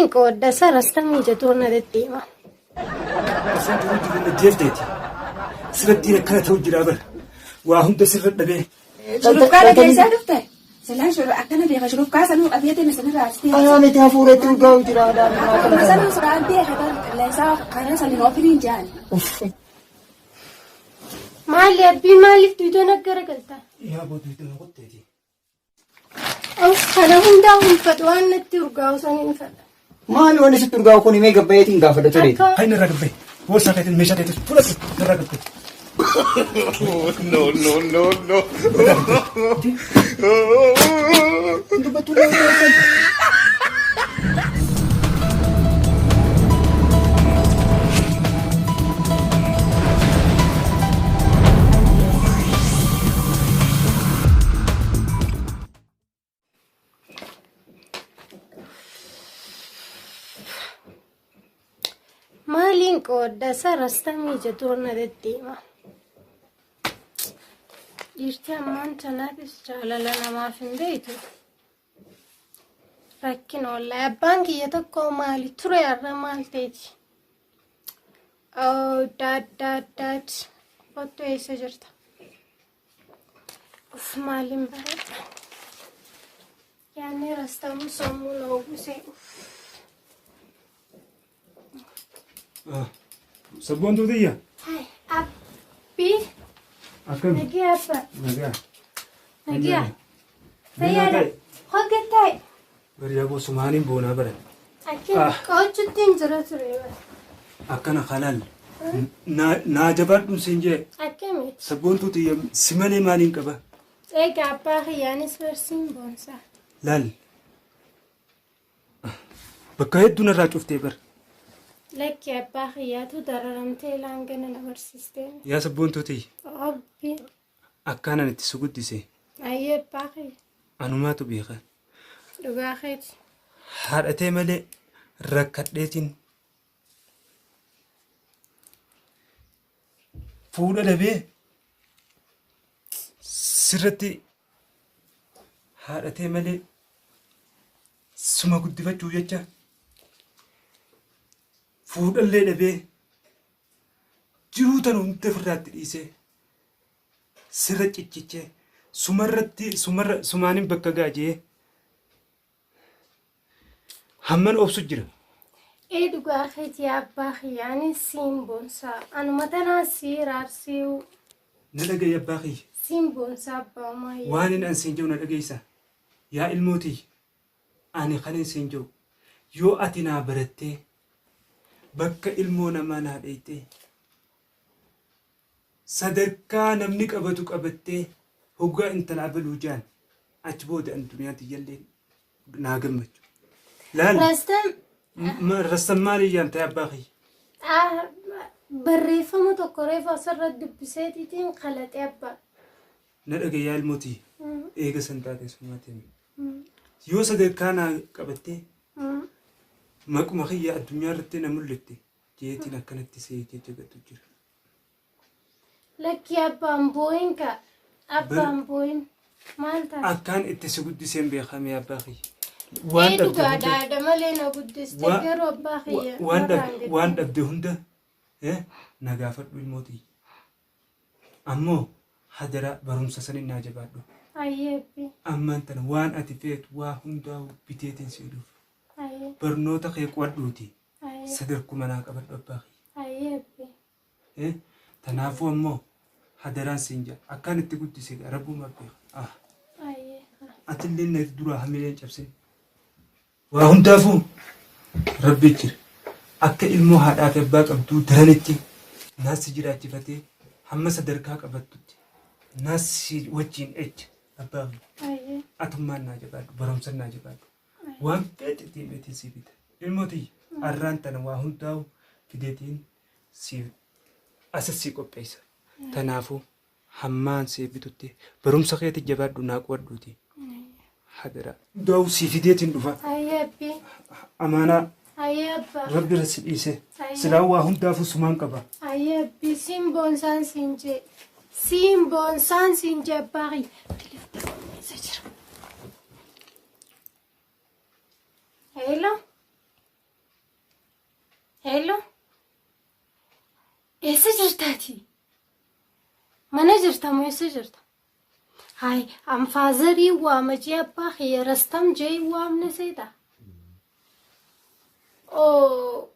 Maaliin qoodda sarasta mijatuu na deddeema. Isaan jiru jireenya jeefteeti. Sirrattiin akkana ta'u jira bara. Waa hunda sirra dhabee. Shurufkaa dhageessaa dhufte. Silaan shuru akkana beeka shurufkaa sanuu qabeetiin isinirraa asitee. Anaa miti hafuura itti urgaa'u jira daa'imman akkana Akkuma kana. sanuu suraan beeka kan qilleensaa karaa saniin ofiriin jaan. Maali abbii maaliif duutoon akka galta? Yaa booddee itti qotteeti. Of kana hundaa hin fedhu waan natti urgaa'u san hin fedha. Maali wanni sitti urgaa'u kun himee gabbayeetiin gaafadha tureeti. Akka Kan inni irraa gabbee. Boorsaa keetiin meeshaa keetiin fudhatu irraa gabbee. No, no, no, no. Dubbattuu Maaliin qoodda sarasta mijatuu na deddeema. Dhiirti ammaan tanaafis jaalala namaaf hin beektu. Rakkina wallaahi abbaan kiyya tokko maali ture har'a maal ta'eeti? Oh, daad daad daad kottu eessa jirta? Uf maaliin bareeda. Yaanni rastamu sammuu na uwwisee uff. Sabboontuu tiyya. Hai, abbii Akkam. nagaa abbaa Nagaa. nagaa fayyaadha hoggattaa'e. Bariyaa boo sumaaniin boonaa baran. Akkin qo'achuutti hin jira ture bara. Akkana kalaal. Naa jabaadhuun siin jee. Akkamitti? Sabboontuu tiyya si malee maaliin qaba? Egaa abbaa kiyyaanis barsiin boonsaa. Laal. Bakka hedduu narraa cuftee bara. Lakki abbaa kiyyaatu dararamtee laangana na barsiistee. Yaa sabboontuu tiyya. Abbi Akkaanan itti si guddise ayyee abbaa kiyya anumaatu beeka. dhugaa keeti. Haadhatee malee rakkadheetiin fuudha dhabee sirratti haadhatee malee suma guddifachuu jecha fuudhallee dhabee jiruu tana hunda ofirraatti dhiisee sirra ciccichee sumarratti sumarra sumaanin bakka gaajee hamman obsu jira. Ee dhugaa keeti abbaa kiyyaanis siin boonsaa. Anuma tanaa sii raarsii Na dhaga'i abbaa kiyya. siin boonsaa abbaa maayyaa. Waan inni an siin jedhu na dhageessa. Yaa ilmootii ani kan hin siin jedhu yoo ati naa barattee bakka ilmoo namaa naa dheeyxee sadarkaa namni qabatu qabattee hoggaa intala abaluu jaan achi booda an duniyaa tiyyallee naa gammachu. Laal Rastam rastan maali yaan ta'e abbaa kiyya. Barreeffama tokko reefu asirratti dubbiseetiitiin kalaxee abbaa. Na dhaga'i yaa ilmootii eega san taate sumaatiin. Yoo sadarkaa naa qabattee maquma kiyya addunyaa irratti na mul'atte jeetiin akkanatti see jajjabatu jira. Lakki abbaan boo'in ka abbaan boo'in maal taate? Akkaan itti si guddiseen beekame abbaa kiyya. Ee dhugaa dhaadha malee na guddiste garuu abbaa kiyya waan narraan dhabde gadi. waan dhabde hunda na gaafadhu ilmootii. Ammoo hadara barumsa sanin naa jabaadhu. Ayyee abbii. Ammaan tana waan ati feetu waa hundaa biteetiin si dhufu. Ayyee. Barnoota kee qo'adhuuti. Ayyee. Sadarkuma naa qabadhu abbaa kiyya. Ayyee abbii. Tanaafuu ammoo hadaraan siin jedha. Akkaan itti guddise egaa rabbuma beeka. Ah. Ayyee. Atillee na duraa hamilee hin cabsin. Waa hundaafuu rabbi jira. Akka ilmoo haadhaa fi abbaa qabduu daranitti naas si jiraachifatee hamma sadarkaa qabattutti naas si wajjin ejja abbaa kiyya. Ayyee. Atummaan naa jabaadhu barumsan naa jabaadhu. Waan feete ittiin beetiin sii bita. Ilmoo tiyya arraan tana waa hundaa'u fideetiin si asas sii qopheessa. Tanaafuu hammaan sii bitutti barumsa keetti jabaadhu naa qo'adhuuti. Hadaraa. Hundaa'u sii fideetiin dhufa. Ayyee abbii. Amaanaa Ayyee abbaa. rabbi irra si dhiise. Ayyee. Silaa waa hundaafuu sumaan qaba. Ayyee abbii siin boonsaan siin jee. Siin boonsaan siin jee abbaa kiyya. Telefoon isa jira. Hello. Hello. Eessa jirtaati? Mana jirta moo eessa jirta? Hai, an faazarii waama jee abbaa kiyya Rastam jee waamne seeta. Oo.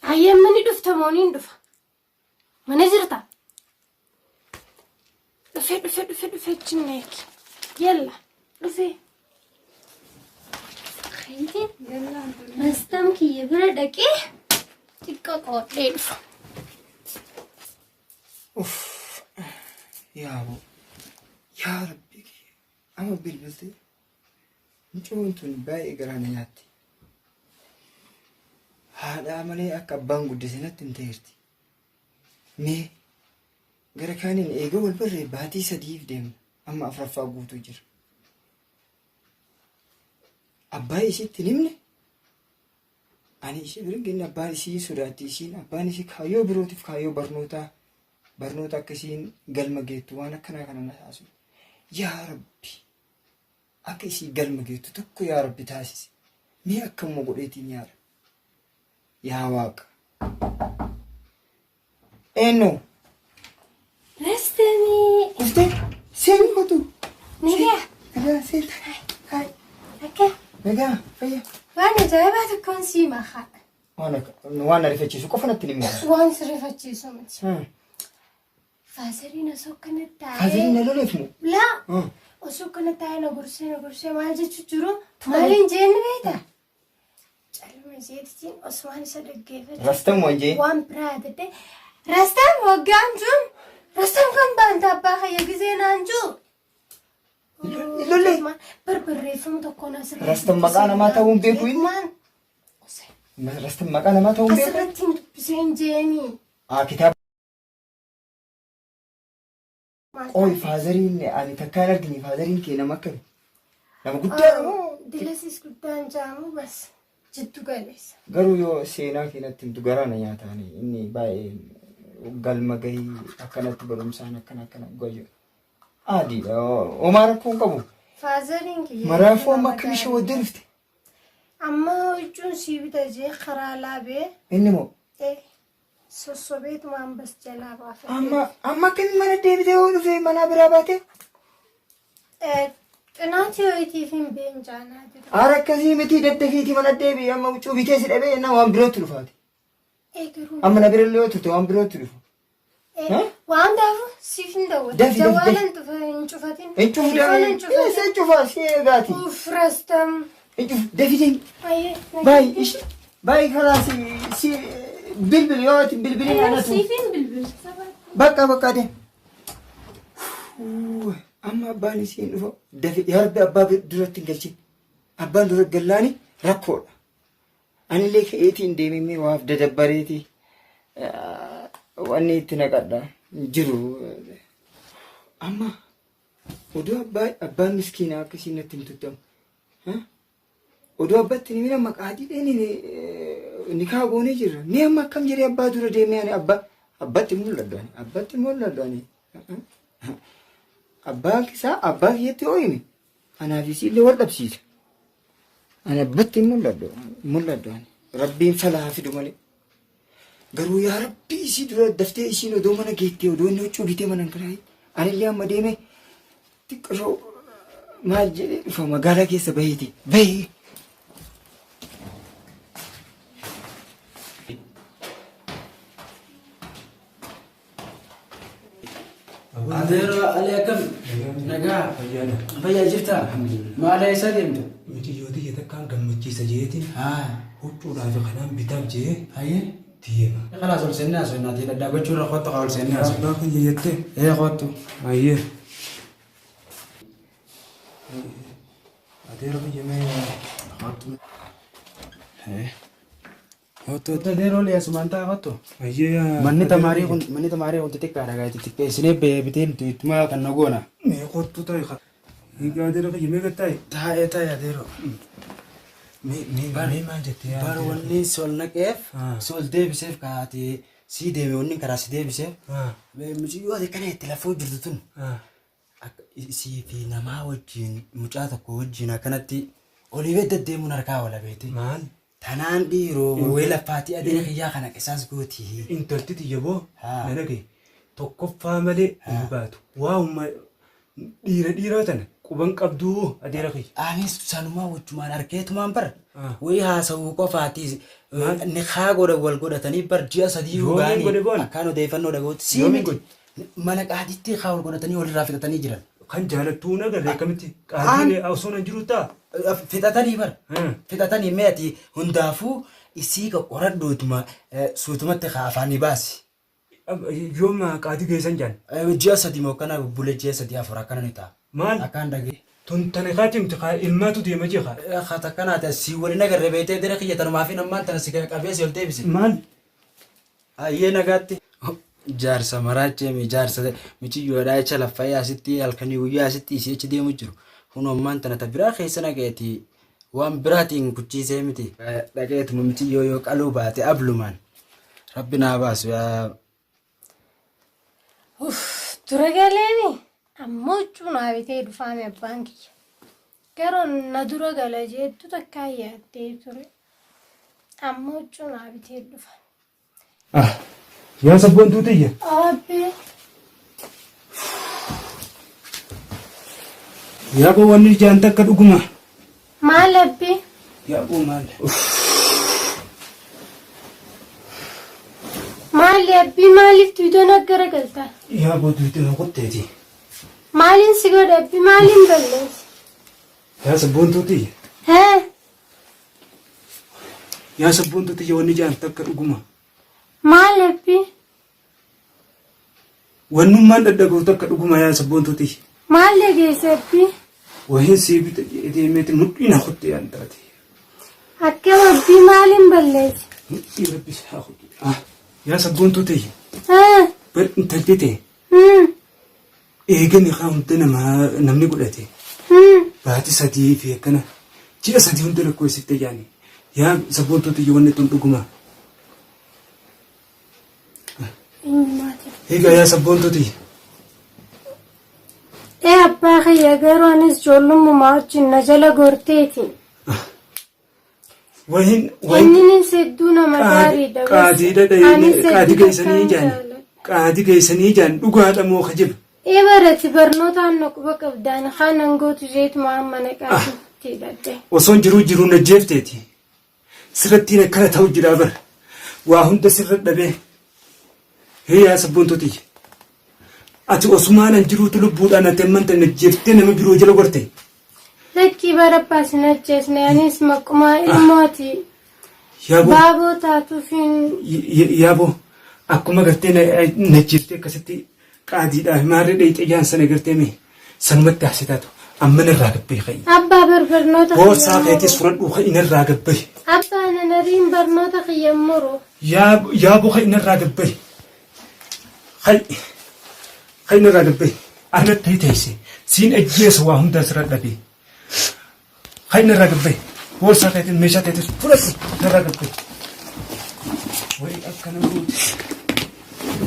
Hayyee mani dhufta moo niin dhufa? Mana jirta? Dhufee dhufee dhufee dhufee jinneeki. Yalla dhufee. Kayitiin Rastam kiyya bira dhaqee xiqqoo qoodhee dhufa. Uff, yaa boo, yaa rabbi, amma bilbiltee mucoon tun baay'ee garaa na nyaatti. Haadhaa malee akka abbaan guddise natti hin ta'eerti. Mee gara kaaniin eega wal barree baatii 3f deemna. Amma 4ffaa guutuu jira. Abbaa isiitti hin himne. Ani ishee bira hin abbaan isii sodaatti isiin abbaan isii kaayyoo birootiif kaayyoo barnootaa barnoota akka isiin galma geettu waan akkanaa kana na taasisu. Yaa Rabbi, akka isii galma geettu tokko yaa Rabbi taasisi. Mee akkamuma godheetiin yaa Rabbi. Yaa Waaqa. Eenyu? Rastamii. Dhuftee? Seen kotu. Nagaa. Nagaa seen. Hai. Akka. Nagaa fayyaa. Waan ajaa'ibaa tokkoon sii makaa. Waan na rifachiisu qofa natti hin himne. Waan si rifachiisu miti. Faazariin osoo akkana taa'ee. Faazariin na loleef moo? Laa. Osoo akkana taa'ee na gorsee na gorsee maal jechuu jiru? Maaliin jeenni beektaa? Calma jeetiin osumaan isa dhaggeeffatu. Rastam waan jee. Waan biraa ta'e. Rastam waggaan jiru. Rastam kan baanta abbaa kiyya gizee naan jiru. Lollee. Barbarreeffama tokkoon asirratti. Rastam maqaa namaa ta'uu hin beeku inni. Rastam maqaa namaa ta'uu hin beeku. Asirratti hin dubbiseen jeeni. Kitaaba. Qoy faazariin ani takka hin argine faazariin kee nama akkami? Nama guddaadha moo? Dilasis guddaan jaamu bas jiddu galeessa. Garuu yoo seenaa keenyatti himtu garaa na nyaataani inni baay'ee galma gahii akkanatti barumsaan akkana akkana gayyu. Adiidha homaa rakkoo hin qabu. Faazariin kiyya. Maraafuu amma akkam ishee waddee dhufte? Amma huccuun sii bita jee karaa laabee. Inni moo? Sossobeetumaan bas jalaa baafate. Amma akkamiin mana deebitee yoo dhufe mana biraa baate? Xinaatii wayiitiif hin beenjaanaa jiru. Haara akkasii miti daddafiitii mana deebi'i amma huccuu bitee si dhabee innaa waan birootti dhufaati. Amma na bira illee yoo turte waan birootti dhufu. Waan daafu siif hin dawwatu. Dafi, dafi, Jawaalan hin cufatin. Hin cufu Telefoona hin dafi. Eessa hin cufa si eegaati. Uff Rastam. Hin cufu dafi deemi. Baay'ee ishi baay'ee karaa si bilbil yoo ati bilbilin anatu. Siif hin bilbil. Bakka bakka deemi. Amma abbaan isiin dhufa dafi yaa Rabbi abbaa duratti hin galchin. Abbaan dura gallaani rakkoodha. Anillee ka'eetiin deemee waaf dadabbareeti wanni itti naqadha jiru. Amma oduu abbaan miskiinaa akkasiin natti himtutti amma. Oduu abbaatti ni mina maqaa dhidheen ni kaa goonee jirra. Mee amma akkam jedhee abbaa dura deemee ani abbatti mul'adhu ani abbatti mul'adhu ani. Abbaan isaa abbaa kiyyatti yoo hime anaaf isiillee wal dhabsiisa. Ani abbatti mul'adhu ani. Rabbiin fala haa fidu malee. Garuu yaa Rabbi isii dura daftee isiin odoo mana geettee odoo inni huccuu bitee mana hin kiraayin. Anillee amma deemee xiqqashoo maal jedhee dhufa magaalaa keessa baheeti. Bahee. Adeero Ali akkam? Nagaa. Fayyaa jirtaa? Maal eessa deemtu? Miciyyooti tiyya takkaan gammachiisa jeetiin huccuudhaaf kanaan bitaaf jee Hayyee. deema. Kalaas ol seennee haasofna. Ati dhadhaabachuu irra kottu haa ol seennee haasofna. Abbaa kiyya jettee? Ee kottu. Hayyee. Adeero kiyya mee Kottu. Kottu. Adeero oli asumaan ta'a kottu. Hayyee. Manni tamaarii kun xixiqqaadha gaa xixiqqeessinee bitee nuti ittuma kan na goona. Mee kottu ta'i. Hiikaa adeero kiyya mee gattaa'e? Taa'ee taa'e adeero. Mee maal jettee yaa? Bara wanni sol naqeef sol deebiseef kaati sii deeme wanni karaa si deebiseef. Mucayyoo ati kana itti lafoo jirtu tun isii fi namaa wajjin mucaa tokko wajjin akkanatti olii gad deddeemuun harkaa wala beete. Maal? Tanaan dhiiroo wayii laffaatii adeera kiyyaa kana qisaas gooti. Intalti tiyya boo Haa. na dhagaye tokkoffaa malee hin baatu. Waa'uma dhiira dhiiraa tana quban qabduu adeera kiyya. Anis sanumaa wajjumaan argeetumaan bara. Ah. Wayii haasawuu qofaatiis nikaa godha wal godhatanii bar ji'a sadii Yoomiin gaanii godhe boon? akkaan odeeffannoo dhaga'utti sii Yoomiin miti. Mana qaaditti haa wal godhatanii walirraa fixatanii jiran. Kan jaalattuu na agarre akkamitti qaadiin osoo nan jiru ta'a. Fixatanii bara. Hmm. Fixatanii mee ati hundaafuu isii qoradhuutuma suutumatti haa afaanii baasi. Yoom qaadii geessan jaan. Ji'a sadii moo akkana bulee ji'a sadii afur akkana ni ta'a. Maal? Akkaan dhagee. Tun tana kaati miti kaa ilmaatu deema jee kaa. Haa akkana ta'e si waliin agarre beektee dira kiyya tanumaa fi nammaan tana si qabee si ol deebise. Maal? Ayyee nagaatti. Jaarsa maraachee mi jaarsa michiyyoodhaa jecha laffayee asitti halkanii guyyaa asitti isii achi deemu jiru. Kun ammaan tana ta biraa keessa naqeeti waan biraatiin kuchiisee miti. Dhaqeetuma michiyyoo yoo qaluu baate ablumaan. Rabbi naa baasu yaa. Uff, dura galeeni amma huccuu naa bitee dhufaame abbaan kiyya. Garuu na dura gala jettu takkaa yaaddee ture. Amma huccuu naa bitee dhufa. Ah, yaa sabboontuu tiyya. Abbee. Yaa boo wanni ijaan takka dhuguma. Maal abbee? Yaa boo maal? Maali abbii maaliif duudoon akka galta? Yaa boo duuti na qotteeti. Maaliin si godhe abbii maaliin balleesse? Yaa sabboontuu tiyya. Hee? Yaa sabboontuu tiyya wanni ijaan takka dhuguma. Maal abbii? Wannummaan dhadhaga'u takka dhuguma yaa sabboontuu tiyya. Maal dhageesse abbii? Wahiin sii bita jedhee deemeeti mudhii na qottee yaan taate. Akkam abbii maaliin balleesse? Mudhii rabbi si haa qottu. Ah, yaa sabboontuu tiyya. Hee? Bar intalti ta'e Hmm. eegani haa hunda namaa namni godhate. Hmm. Baatii sadii fi akkana ji'a sadii hunda lakkoofsiftee jaani. Yaa sabboontuu tiyya wanni tun dhuguma. Eenyumaati? Egaa yaa sabboontuu tiyya. Ee abbaa kiyya garuu anis ijoollummaa wajjin na jala gorteeti. Wahiin wahiin Inninis hedduu nama gaariidha. qaadiidha Anis qaadii hedduu geessanii takkaan jaan jaaladha. qaadii geessanii jaan dhugaadha moo kajiba. Ee barati barnootaan na quba qabdaan kaan hangootu jeetuma amma na qaadiitti hidhadhe. Osoon jiruu jiruu na jeefteeti. Sirrattiin akkana ta'u jira bara. Waa hunda sirra dhabee. Hee yaa sabboontuu tiyya. Ati osumaan an jiruutu lubbuudhaan ati amman tana jeeftee nama biroo jala gorte. Lakkii bara abbaas hin ajjeesne anis maqqumaa ilmooti. Yaaboo Baaboo taatuufiin yaaboo akkuma gartee na jeeftee akkasitti qaadiidhaaf maarree dheeyxee jaan sana gartee mee sanumatti haasitaatu amma narraa gabbee ka'i. abbaa bar barnoota Boorsaa kiyya keetis muru. fudhadhuu ka'i narraa gabbee. Abbaa nanariin barnoota kiyya muru. Yaaboo ka'i narraa gabbee. Ka'i ka'i narraa gabbee. Arratti teesse siin ajjeesa waa hundaan sirra dhabee. Ka'i narraa gabbee. Boorsaa keetis meeshaa keetis fudhadhu narraa gabbee. Wayi akkana gooti.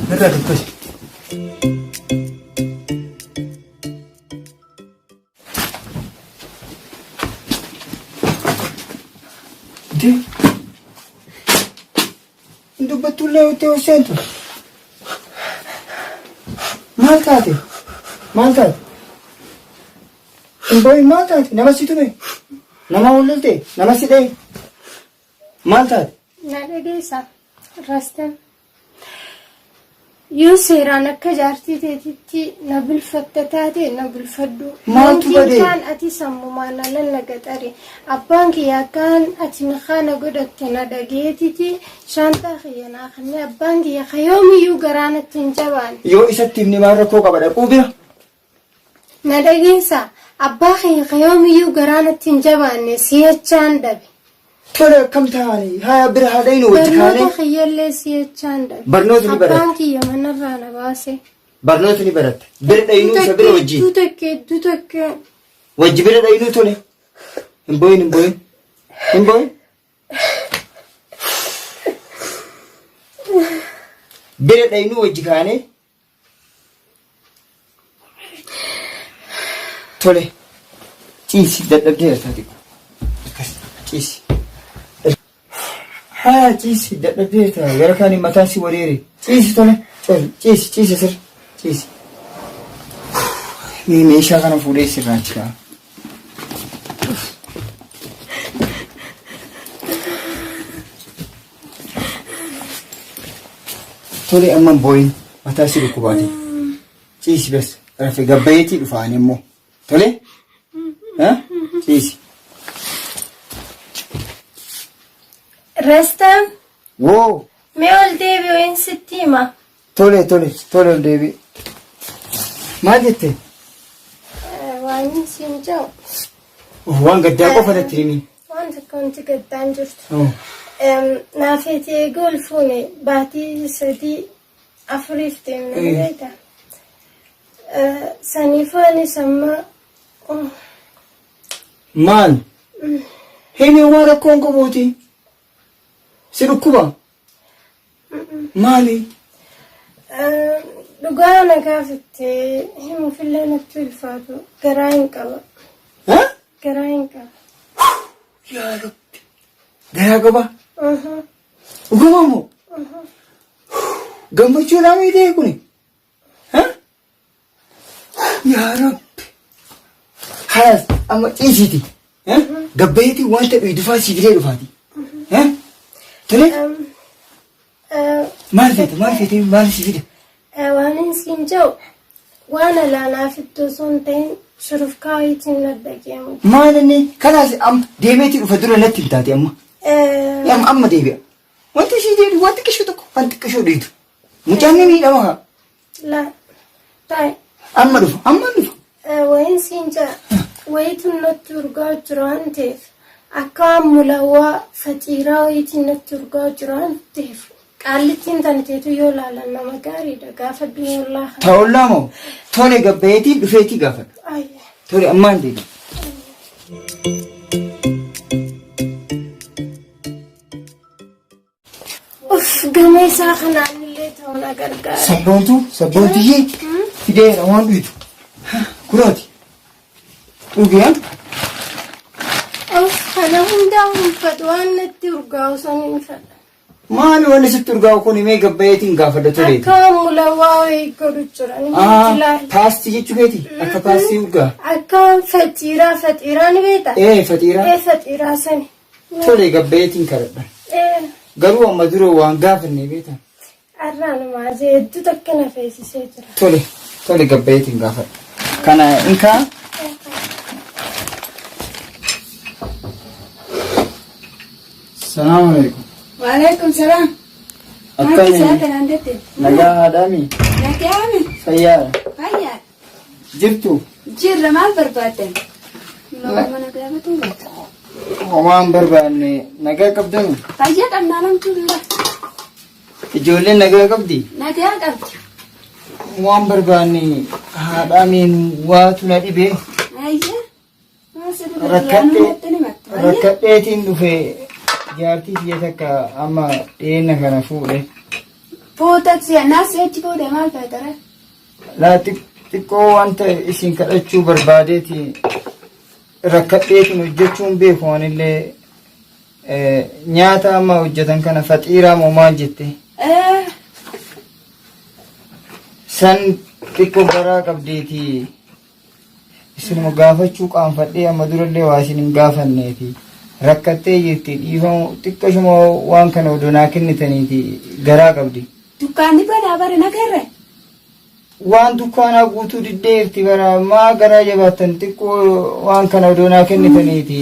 Narraa gabbee. Dee. Dubbattullee yoo ta'e seentu. Maal taate? Maal taate? Hin boo'in maal taate? Nama si tume? Nama walloltee? Nama si dha'e? Maal taate? Na dhageessa rastan. Yoo seeraan akka jaartii teetitti na bulfatta taate na bulfadhu. Maaltu Wanti badee? kaan ati sammumaan na lallagaxare. Abbaan kiyya akkaan ati mikaana godhatte na dhageetiti shaantaa kiyya naa kennee abbaan kiyya kayoomiyyuu garaa natti hin jabaanne. Yoo isatti himne maal rakkoo qaba dhaquu bira? Na dhageessa abbaa kiyya kayoomiyyuu garaa natti hin jabaanne si'achaan dhabe. Tole akkam taane haa bira haa dhayinu wajji Barnoota kaanee kiyyallee si'achaan dhabe. Barnoota ni baratte. Abbaan kiyya manarraa na baase. Barnoota ni baratte. Bira dhayinuu isa bira wajjin. Hedduu takka hedduu takka. Wajji bira dhayinuu tole. Hin boo'in hin boo'in. Hin boo'in. Bira dhayinuu wajji kaanee. Tole. Ciisi dadhabdee jirta xiqqoo. Akkas ciisi. Haa ciisi dadhabdeerta gara kaaniin mataan si wareere. Ciisi tole tole ciisi ciisi sir ciisi. Mee meeshaa kana fuudhee sirraa achi kaa'a. Tole amma hin boo'in mataa si dhukkubaate. Ciisi bas rafe gabbayeetii dhufa ani immoo. Tole? Ciisi. Restam Woo! mee ol deebi'u hin sitti hima. Tole tole tole ol deebi'i. Maal jette? Waan siin jedhu Waan gaddaa qofa natti himi. waan takka wanti gaddaan jirtu. Naafeeti eeguu ol fuune baatii 3 4f deemna ni beekta. Saniifuu anis amma Maal? Himi waan rakkoon qabuuti. Si dhukkuba? Maali? Dhugaa na gaafatte himuufillee natti ulfaatu garaa hin qaba. Garaa hin qaba. Yaa Rabbi. Garaa qaba? Dhuguma moo? Gammachuudhaan miti ta'e kuni? Yaa Rabbi. Halas amma ciisiiti. Gabbayeetii wanta dhuyi dufaa sii fidee dhufaati. Tole? Maal feete maal feete maal si fide? Waan hin siin jedhu waan alaanaa fittuu osoo hin ta'in shurufkaa wayiitiin na dhaqeemu. Maal inni kanaas amma deemeetii dhufa dura natti hin taate amma. Amma amma deebi'a. Wanti ishii deebi'u waan xiqqishoo tokko waan xiqqishoo dhiitu. Mucaan ni miidhama haa. La taa'e. Amma dhufa amma dhufa. Wayin siin jedha wayitu natti urgaa jira waan ta'eef akka waan mulawwaa faxiiraa wayiitiin natti urgaa jira waan ta'eef qaallittiin tanteetu yoo laalan nama gaariidha gaafa du'e ollaa kana. Ta'ollaa moo tole gabbayeetiin dhufeetii gaafadha. Ayya. Tole ammaan deebi'a. Uff gama isaa kanaan illee ta'u na gargaara. Sabboontuu sabboontiyyee fideera waan dhuytu. Kunooti. Dhugi haa. Uff kana hundaa hin fedhu waan natti urgaa'u san hin fedha. Maali wanni sitti urgaa'u kun mee gabbayeetiin gaafadha toleeti. Akka waan mulawwaa wayii godhu jira. Ni ilaali. Paastii jechuu keeti akka paastii urgaa. Akka waan faxiiraa faxiiraa ni beektaa? Ee faxiiraa. Ee faxiiraa sani. Tole gabbayeetiin kadhadha. Ee Garuu amma dura waan gaafanne beektaa? Arraanumaa hedduu takka na feesisee jira. Tole tole gabbayeetiin gaafadha. Kana inkaa Salaamu alaikum. Waalaikum salaam. Akkami? Maal kanaan jette? Nagaa haadhaami? Nagaami. Fayyaadha. Fayyaa. Jirtu? Jirra maal barbaaddan? Mana gaafatu baata. Homaa hin barbaanne nagaa qabdanu? Fayyaa qabnaa alhamdulillah. Ijoolleen nagaa qabdi? Nagaa qabdi. Waan barbaanne haadhaamiin waatu na dhibee Ayyaa. Maal si dhufe duraanuu natti ni himattu. Ayyaa. Rakkadheetiin dhufe jaartii tiyya takka amma dhiyeenya kana fuudhe. Fuuta si'a naas achi fuudhe maal faayidara? Laa xiqqoo wanta isin kadhachuu barbaadeeti rakkadheetiin hojjechuun beeku anillee nyaata amma hojjetan kana faxiiraa moo maal jette? San xiqqoo garaa qabdeeti isinuma gaafachuu qaanfadhee amma durallee waa isin hin gaafanneeti. Rakkattee jirti dhiifamu xiqqashuma waan kana odoo naa kennitaniiti garaa qabdi. Dukkaanni banaa bara nagarre. Waan dukkaanaa guutuu diddee jirti bara maa garaa jabaattan xiqqoo waan kana odoo naa kennitaniiti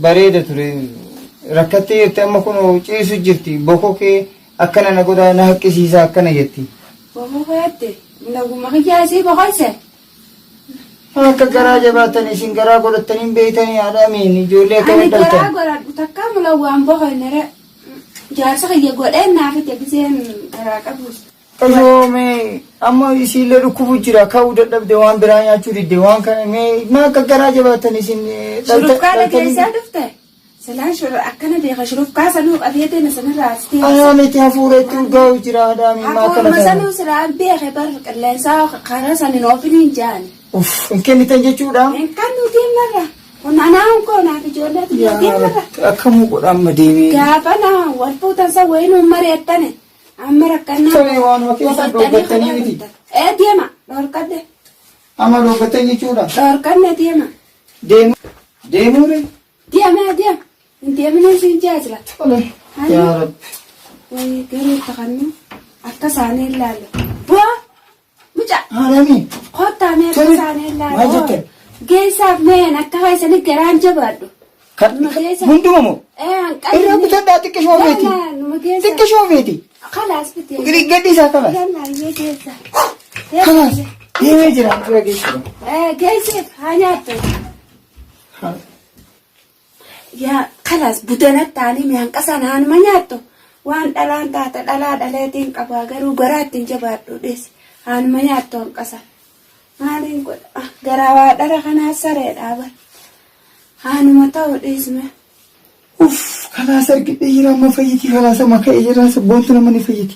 bareeda ture. Rakkattee jirti amma kun ciisu jirti bokokee akkana na godhaa na haqqisiisaa akkana jetti. Bokokeette naguma kiyyaa isii bokoyse. Akka garaa jabaattan isin garaa godhattanii hin beektanii haadha amiin ijoollee akka Ani garaa dhaltan. godhadhu takka mula waan bokoynere. Jaarsa kiyya godheen naaf ija giseen garaa qabus. Qashoo mee amma isiillee dhukkubu jira ka'uu dadhabde waan biraa nyaachuu didde waan kana mee maa akka garaa jabaattan isin Shurufkaadha keessaa dhufte. Silaan shuru akkana beeka shurufkaa sanuu qabeetee na sanirraa asitee. Anaa miti hafuura itti urgaa'u jira haadha amiin maa akkana Hafuuruma ta'an. sanuu silaa beeke bar qilleensaa karaa sanin oofiniin jaani. Uff hin kennitan jechuudha. Hin kan nuti himarra. Kun anaan koo naaf ijoollee tiyya deemarra. Akkamuu godha amma deemee. Gaafa na wal fuutan san wayii nuun mari'attane. Amma rakkannaa. Tole waanuma keessa dhooggattanii miti. Ee deema dhoorkadhe. Amma dhooggattan jechuudha. Dhoorkanne deema. Deemu. Deemuure. Deema deema. Hin deemnee siin jaajila. Tole. Yaa Rabbi. Wayii garuu itti kannu akka isaanii ilaalle. Bu'aa mucaa. Haadhami. Kottaa mee akka Tole. isaanii ilaalle. Maal jette? Geessaaf meen akka keessanii garaan jabaadhu. Kan hunduma moo? Ee hanqalli. Irra bitadhaa xiqqishoo feeti. Laa numa geessa. Xiqqishoo feeti. Kalaas bitee. Gaddi isaa kalaas. Yallaa iyyee geessa. Kalaas. Deemee jira dura geessuudha. Ee geesseef haa nyaattu. Yaa kalaas budana ta'anii mi'aan qasaan haanuma nyaattu. Waan dhalaan taate dhalaa dhaleetiin qabaa garuu garaa ittiin jabaadhu dhees. Haanuma nyaattu hanqasa. Maaliin godha? Garaa waa dhara kanaa sareedhaa bar. Haanuma ta'u dhiisme. Uff kalaas argidhee jira amma fayyiti kalaas amma ka'ee jira sabboontu nama ni fayyiti.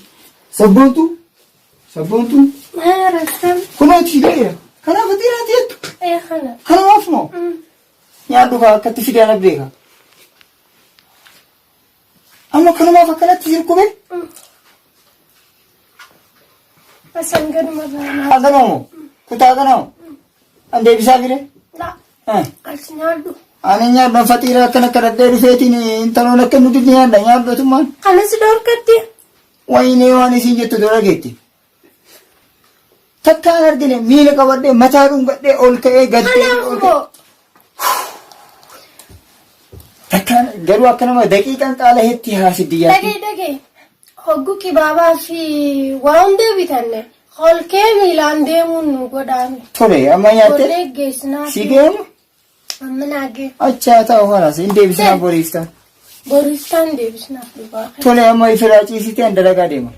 Sabboontu sabboontu Maarasam. kunooti ga'eera. Kanaaf dhiiraati jettu. Ee kana. Kanumaaf moo? Nyaadhu kaa akkatti fidee ana beeka. Amma kanumaaf akkanatti sirkube? Asan gaduma irraa Haganoo moo? Kutaa kanaa moo? An deebisaa fide? La. As nyaadhu. Ani nyaadhu faxiira akkana kadhadhee dhufeetiin intaloon akka nuti nyaadha nyaadhotummaan. Kanas dhorkatti. Wayinee waan isiin jettu dura geetti. Takkaan argine miila qabadhee mataa dhungadhee ol ka'ee gad deebi'ee Kanaaf ol ka'ee. moo. Takkaan garuu akka nama daqiiqaan qaala hetti haasiddi yaatti. Dhagee dhagee. Hoggu kibaabaa fi waa hunda bitanne. Holkee miilaan deemuun nu godhaame. Tole amma nyaatte Gollee geessinaa. si geemu Amma naa gee. achaa ta'u kanaas hin deebisnaa boriiftaan. Boriiftaan deebisnaaf dhugaa. Tole amma ifiraa ciisitee an dalagaa deema.